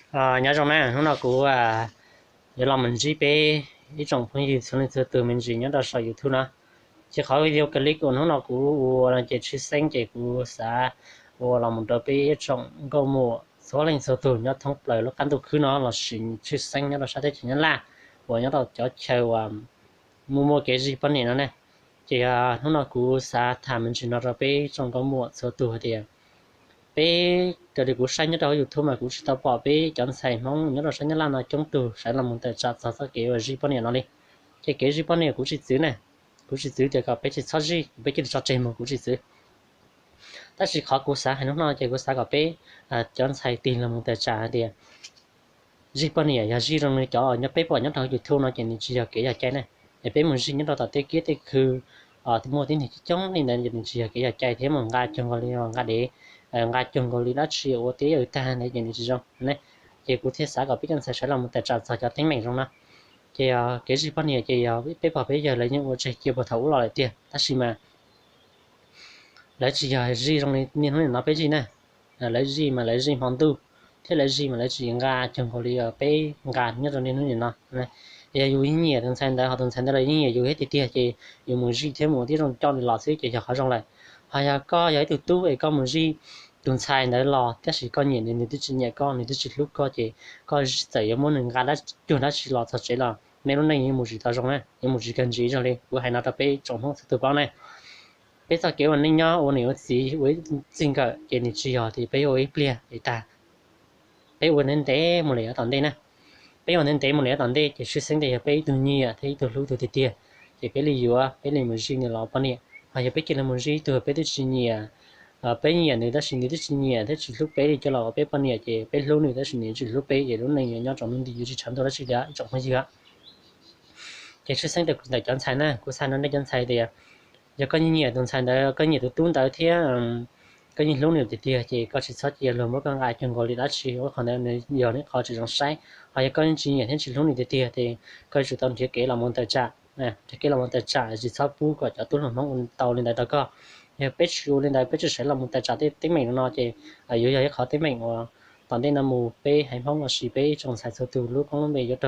Nyob zoo na, hnub no kuv yuav los mus ntsib peb ib tsoom phooj ywg txhua leej txhua tus me ntsis nyob rau saum YouTube no. Ces qhov video clip uas hnub no kuv ua no ces tshwj xeeb ces kuv xav ua los mus rau peb ib tsoom nkauj muam txhua leej txhua tus nyob thoob plaws lub qab ntuj khwb no lossis tshwj xeeb nyob rau sab teb chaws Nyab Laj uas nyob rau cov chaw uas muaj muaj kev zij poj niam no ne. Ces hnub no kuv xav tham me ntsis no rau peb tsoom nkauj muam txhua tus hais tias peb, raws li kuv saib nyob rau hauv YouTube mas kuv tsis tau pom peb cov ntxhais Hmoob nyob rau sab Nyab Laj no coob tug sawv los mus tawm tsam txog txoj kev uas zij poj niam no li. Ces kev zij poj niam kuv tsis txwv ne, kuv tsis txwv tias kom peb tsis txhob zij, peb cia li tso tseg mus kuv tsis txwv. Tab sis qhov kuv xav hais hnub no ces kuv xav kom peb cov ntxhais tig los mus tawm tsam hais tias zij poj niam yog zij zoo li cov nyob peb pom nyob rau YouTube no ces nws tsis yog kev yog cai ne. Es peb mus zij nyob rau tom tej kiab tej khw muaj tib neeg coob coob li ntawd ces nws tsis yog kev yog cai thiab mus nqa cuag nkaus li nqa dev, nqa cuag nkaus li dab tsi ua tib yam tag ntawd ces nws tsis zoo ne. Ces kuv thiaj xav kom peb cov ntxhais sawv los mus tawm tsam txog cov teeb meem zoo no. Ces kev zij poj niam ces yog peb pog peb yawg lawv yeej ua tseg cia puag thaum ub los lawm tiag, tab sis mas lawv tsis yog zij zoo li niaj hnub nim no peb zij na. Lawv zij mas lawv zij hmo ntuj, thiab lawv zij mas lawv tsis nqa cuag nkaus li peb nqa nyob rau niaj hnub nim no. Yog yus nyiam tus ntxhais ntawd ho tus ntxhais ntawd los yeej nyiam yus thiab tiag tiag ces yus mus zij thiab mus ua tib zoo coj nws los xwb ces yog qhov zoo lawm. Ho yog koj yog ib tug tub es koj mus zij tus ntxhais ntawd los tab sis koj nyiam nws, nws twb tsis nyiam koj, nws twb tsis hlub koj ces koj txawm yuav muab nws nqa cuag dab tsi los txog tsev los nej lub neej yuav mus tsis tau zoo na, yuav mus tsis kawg ntsis zoo li. Kuv hais no rau peb tsoom Hmoob txhua tus paub na. Peb txoj kev ua neej nyob ua niam ua txiv ua ib txij nkawm ces nws tsis yog tias peb ua ib pliag es tag. Peb ua ntev ntev mus li yav tom ntej na. Peb ua ntev ntev mus li yav tom ntej ces tshwj xeeb tias yog peb ib tug nyiam thiab ib tug hlub tus tiag tiag, ces peb li yuav, peb li mus zij nws los ua poj niam. Ho yog peb cia li mus zij ib tug peb twb tsis nyiam, peb nyiam nws tab sis nws twb tsis nyiam thiab tsis hlub peb li coj los ua peb poj niam ces peb hlub nws tab sis nws tsis hlub peb ces lub neej yuav nyob tsaus ntuj nti yuav tsis tshav ntuj dab tsi li ib tsoom phooj ywg. Ces tshwj xeeb ntawm cov ntxhais na, kuv xav no nej cov ntxhais tias yog koj nyiam tus ntxhais ntawd, koj nyiam tus tub ntawd thiab koj yeej hlub nws tiag tiag ces koj tsis txhob cia luag muab koj nqa cuag nkaus li dab tsi, ua qhov ntawd nws yog ib qho tsis zoo saib. Ho yog koj yeej tsis nyiam thiab tsis hlub nws tiag tiag ces koj yuav tsum tau nrhiav kev los mus tawm tsam, nrhiav kev los mus tawm tsam tsis txhob pub kom cov tub hluas Hmoob ua tau li ntawd rau koj. Yog peb tsis ua li ntawd, peb tsis sawv los mus tawm tsam tej teeb meem no ces yuav yog ib qhov teeb meem uas tom ntej no mus peb haiv Hmoob lossis peb tsoom ntxhais txhua tus lub koob lub npe yuav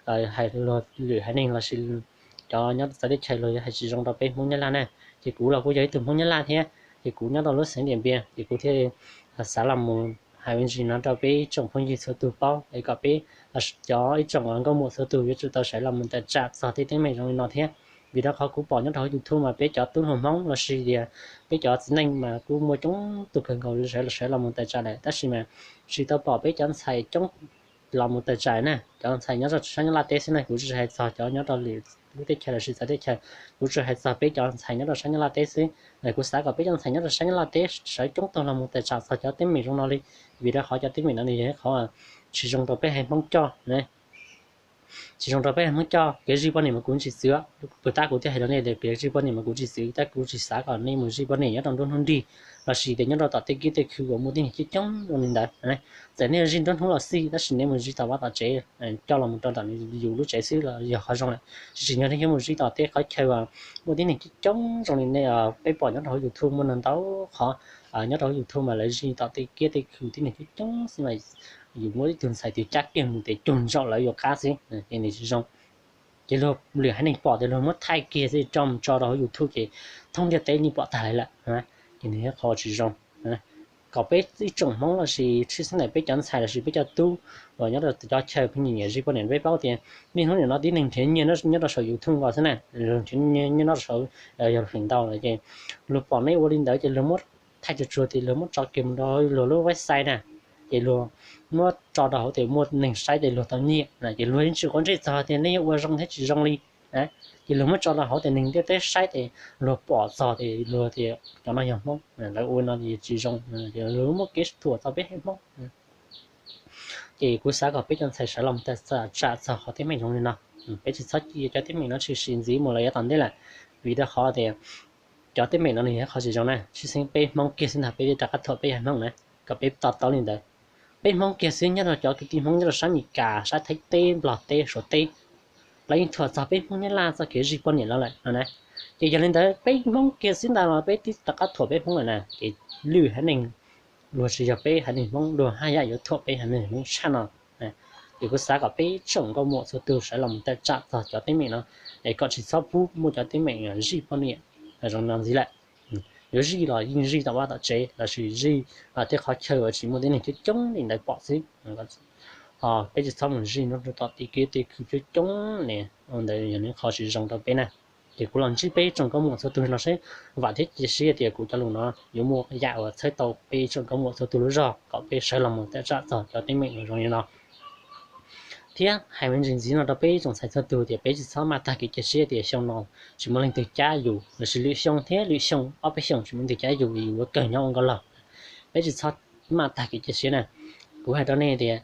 raug hais luag lwm haiv neeg lossis cov nyob txawv teb chaws luag yuav hais tsis zoo rau peb Hmoob Nyab Laj na. Ces kuv los kuj yog ib tug Hmoob Nyab Laj thiab, ces kuv nyob rau lub xeev Diam Npias ces kuv thiaj xav los mus hais me ntsis no rau peb tsoom phooj ywg txhua tus paub es kom peb cov ib tsoom nkauj muam txhua tus yuav tsum tau sawv los mus tawm tsam txog tej teeb meem zoo li no thiab. Vim rau qhov kuv pom nyob rau hauv YouTube mas peb cov tub hluas Hmoob lossis tias peb cov txiv neej mas kuj muaj coob tus kawg nkaus sawv los mus tawm tsam lawm tab sis mas tsis tau pom peb cov ntxhais coob los mus tawm tsam na. Cov ntxhais nyob rau sab Nyab Laj teb xwb na, kuv tsis hais txog cov nyob rau lwm lub teb chaws lossis txawv teb chaws, kuv tsuas hais txog peb cov ntxhais nyob rau sab Nyab Laj teb xwb. Kuv xav kom peb cov ntxhais nyob rau sab Nyab Laj teb sawv coob tug los mus tawm tsam txog cov teeb meem zoo no li, vim rau qhov cov teeb meem no nws yog ib qhov tsis zoo rau peb haiv Hmoob coj. Tsis zoo rau peb haiv Hmoob coj. Kev zij poj niam mas kuv tsis txwv, puas tab kuv thiaj hais rau nej tias kev zij poj niam mas kuv tsis txwv, tab kuv tsis xav kom nej mus zij poj niam nyob rau nruab hnub nrig lossis tias nyob rau tom tej kiab tej khw uas muaj tib neeg coob coob zoo li ntawd. Txawm nej zij nruab hnub los xij tab sis nej mus zij tom vaj tom tsev coj los mus rau tom yus lub tsev xwb los yog qhov zoo lawm. Tsis tsim nyog nej yuav mus zij tom tej qhov chaw uas muaj tib neeg coob coob zoo li nej, peb pom nyob rau hauv YouTube muaj ntau ntau qhov. Nyob rau hauv YouTube mas lawv zij tom tej kiab tej khw tib neeg coob coob xwb mas yus muab ib tug ntxhais twg cab kiag mus ces cuag ntsaum lawv yuav qab xwb ces nws tsis zoo. Ces luag lwm haiv neeg pom ces luag muab thaij kiag xwb coj mus tso rau hauv YouTube ces thoob ntiaj teb yeej pom tag li lawm. Ces nws yog qhov tsis zoo. Kom peb ib tsoom Hmoob lossis tshwj xeeb ntawm peb cov ntxhais lossis peb cov tub uas nyob rau cov chaw pheej nyiam nyiam zij poj niam, peb paub tias niaj hnub nim no tib neeg nrhiav nyiaj nyob rau saum YouTube nkaus xwb na, nrhiav nyiaj nyob rau saum, yog feem ntau lawm ces luag pom nej ua li ntawd ces luag muab thaij tsuag tsuag ces luag muab tso kiag mus rau luag lub website na, ces luag muab tso rau hauv tias muaj neeg saib ces luag tau nyiaj na, ces luag yeej tsis quav ntsej txog tias nej yuav ua zoo thiab tsis zoo li. Ces luag muab tso rau hauv tias neeg ntiaj teb saib ces luag pom txog ces luag tias cov no yog Hmoob, lawv ua no tsis zoo, luag muaj kev thuam txog peb haiv Hmoob. Ces kuv xav kom peb cov ntxhais sawv los mus tawm tsam txog qhov teeb meem zoo li no, peb tsis txhob cia cov teeb meem no tshwm sim ntxiv mus lawm yav tom ntej lawm, vim rau qhov tias cov teeb meem no nws yog qhov tsis zoo na, tshwj xeeb peb Hmoob kiag xwb ntag peb rov qab thuam peb haiv Hmoob na, kom peb to taub li ntawd. Peb Hmoob kiag xwb nyob rau cov kwv tij Hmoob nyob rau sab Mes Kas, sab Thaib teb, Nplog teb, Suav teb, lawv yeej thuam txog peb Hmoob Nyab Laj txoj kev zij poj niam los lawm no na. Ces yog li ntawd peb Hmoob kiag xwb ntag los peb twb rov qab thuam peb Hmoob lawm na, ces lwm haiv neeg luag tsis yog peb haiv neeg Hmoob luag haj yam yuav thuam peb haiv neeg Hmoob tshaj no. Ces kuv xav kom peb ib tsoom nkauj muam txhua tus sawv los mus tawm tsam txog cov teeb meem no, es kom tsis txhob pub muaj cov teeb meem zij poj niam zoo no ntxiv lawm. Yuav zij los yeej zij tom vaj tom tsev lossis zij tej qhov chaw uas tsis muaj tib neeg coob coob li ntawd pom xwb. Peb tsis txhob mus zij nyob rau tom tej kiab tej khw coob coob li, ntawd yog ib qho tsis zoo rau peb na. Ces kuv los ntsib peb ib tsoom nkauj muam txhua tus no seb, vam thiab cia siab tias kuv cov lus no yuav muaj yam uas txhawb tau peb ib tsoom nkauj muam txhua tus lub zog kom peb sawv los mus tawm tsam txog cov teeb meem zoo li no. Thiab hais me ntsis ntxiv no rau peb ib tsoom ntxhais txhua tus tias peb tsis txhob maj tag kev cia siab tias xyoo no tsis muaj leej twg cab yus, lossis lwm xyoo thiab lwm xyoo ob peb xyoos tsis muaj leej twg cab yus, yus yuav kawg nyob ua nkauj laug. Peb tsis txhob maj tag kev cia siab na. Kuv hais rau nej tias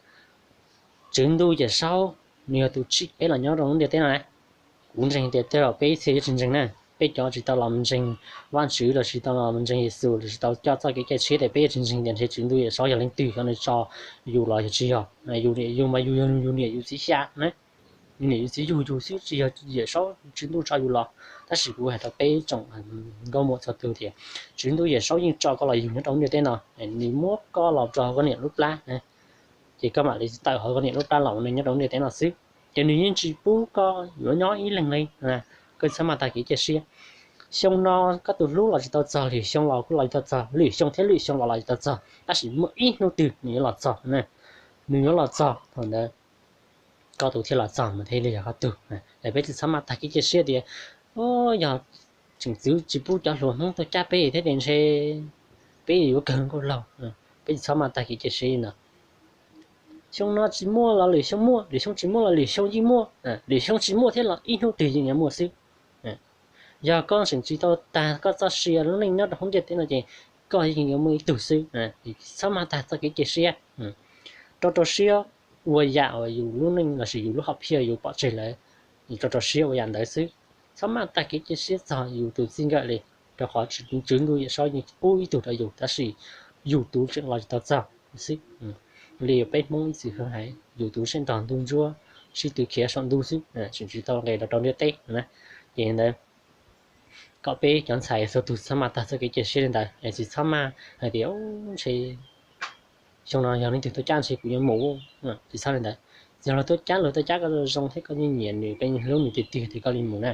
Tswv Ntuj Yawm Saub nws yog tus tsim peb los nyob rau lub ntiaj teb no na. Kuv ntseeg tias tej zaum peb ib txhia yuav tsis ntseeg na. Peb cov tsis tau los ntseeg Vajtswv los tsis tau los ntseeg Yexus los tsis tau coj txoj kev cia siab tias peb yuav tsis ntseeg tias ntshe Tswv Ntuj Yawm Saub yog leej twg, xyov nws tso yus los yog tsis yog. Yus niam yus mas yus yog yus niam yus txiv xya na, yus niam yus txiv yug yus xwb tsis yog Yawm Saub Tswv Ntuj tso yus los. Tab sis kuv hais rau peb tsoom nkauj muam txhua tus tias Tswv Ntuj Yawm Saub yeej tso koj los yug nyob rau lub ntiaj teb no, nws muab koj los rau hauv koj niam lub plab, ces koj mam li tawm hauv koj niam lub plab los ua neeg nyob rau lub ntiaj teb no xwb. Ces nws yeej tsis pub koj yuav nyob ib leeg li. Koj txhob maj tag kev cia siab. Xyoo no koj tus hlub los tsis tau txog, lwm xyoo los kuj los tsis tau txog, lwm xyoo thiab lwm xyoo los los tsis tau txog, tab sis muaj ib hnub twg nws yuav los txog. Nws yuav los txog thaum ntawd koj tus thiaj los txog mas thiaj li yog koj tug. Es peb tsis txhob maj tag kev cia siab tias yog tseem txwv tsis pub cov hluas Hmoob tuaj cab peb thiab ces ntshe peb yuav kawg nkauj laug. Peb tsis txhob maj tag kev cia siab li no. Xyoo no tsis muaj los lwm xyoo muaj, lwm xyoo tsis muaj los lwm xyoo yeej muaj, lwm xyoo tsis muaj thiab los ib hnub twg yeej yuav muaj xwb. Yog koj tseem tsis tau tag koj txoj sia lub neej nyob rau hauv ntiaj teb no ces koj yeej yuav muaj ib tug xwb. Txhob maj tag txoj kev cia siab, rau rau siab ua yam uas yus lub neej lossis yus lub hom phiaj yus pom tseg lawm, rau rau siab ua yam ntawd xwb. Txhob maj tag kev cia siab txog yus tus txij nkawm li, rau qhov Tswv Ntuj Yawm Saub yeej pub ib tug rau yus tab sis yus tus tseem los tsis tau txog xwb. Li peb Hmoob ib txwm hais, yus tus tseem nrog ntuj ntsuab, sib tw khiav saum ntuj xwb, tseem tsis tau nqes rau rau ntiaj teb. Ces ntawd kom peb cov ntxhais txhua tus txhob maj tag txoj kev cia siab li ntawd, es tsis txhob maj hais tias ntshe xyoo no yog leej twg tuaj cab ntshe kuv yuav mus, tsis txhob li ntawd. Yog luag tuaj cab, luag tuaj cab koj zoo thiab koj yeej nyiam nws, koj yeej hlub nws tiag tiag ces koj li mus na.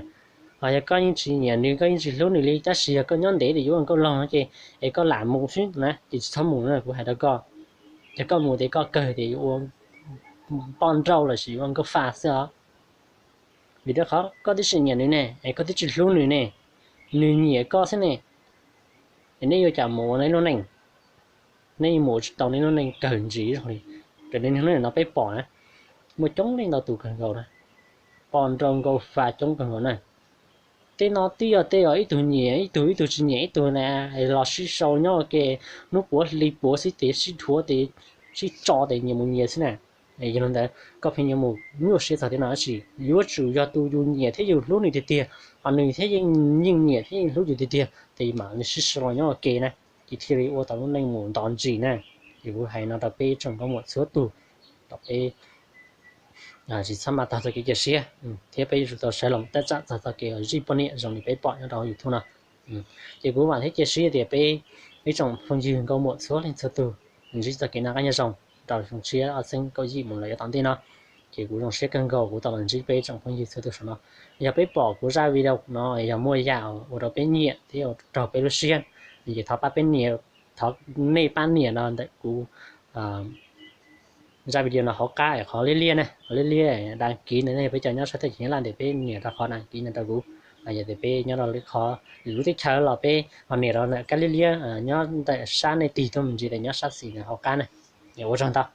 Ho yog koj yeej tsis nyiam nws, koj yeej tsis hlub nws li, tab sis yog koj nyob ntev li yuav ua nkauj laug no ces es koj lam mus xwb na, ces tsis txhob mus na, kuv hais rau koj. Yog koj mus ces koj kawg tias yuav ua poj nrauj lossis yuav ua nkauj fa xwb os. Vim rau qhov koj twb tsis nyiam nws ne, es koj twb tsis hlub nws ne, nws nyiam koj xwb ne, es neb yuav cas mus ua neb lub neej? Neb mus ua tsis tau neb lub neej kawg ntsis zoo li. Raws li niag hnub no peb pom na, muaj coob leej ntau tus kawg nkaus na, poj nrauj nkauj fa coob kawg nkaus na. Tej no twb yog tej uas ib tug nyiam ib tug, ib tug tsis nyiam ib tug na, los sib sau nyob ua ke, hnub puav hli puav xwb ces sib dhuav ces sib tso ces nyias mus nyias xwb na. Yog li ntawd koj pheej yuav mus nyuaj siab txog tej no dab tsi? Yuav tsum yog tus yus nyiam thiab yus hlub nws tiag tiag, ho nws thiab yeej nyiam thiab yeej hlub yus tiag tiag ces mam li sib sau los nyob ua ke na, ces thiaj li ua tau lub neej mus nto ntsis na. Ces kuv hais no rau peb tsoom nkauj muam txhua tus, rau peb tsis txhob maj tag txoj kev cia siab, thiab peb yuav tsum tau sawv los tawm tsam txog txoj kev zij poj niam zoo li peb pom nyob rau YouTube no. Ces kuv vam thiab cia siab tias peb ib tsoom phooj ywg nkauj muam txhua leej txhua tus ntsib txoj kev noj qab nyob zoo rau xyoo tshiab ob txhiab kaum yim mus lawm yav tom ntej no. Ces kuv zoo siab kawg nkaus kuv tau los ntsib peb ib tsoom phooj ywg txhua tus saum no. Yog peb pom kuv zaj video no yog muaj yam ua rau peb nyiam thiab ua raug peb lub siab, ces thov pab peb nias, thov nej pab nias no ntawm kuv zaj video no hauv qab qhov liab liab ne, qhov liab liab đăng ký no, nej peb cov nyob sab teb chaws Nyab Laj ces peb nias rau qhov đăng ký no rau kuv. Yog tias peb nyob rau lwm qhov lwm lub teb chaws los peb ho nias rau ntawm kab liab liab nyob ntawm sab nej tig tuaj me ntsis tias nyob sab xis ntawm hauv qab na. Ua tsaug ntau.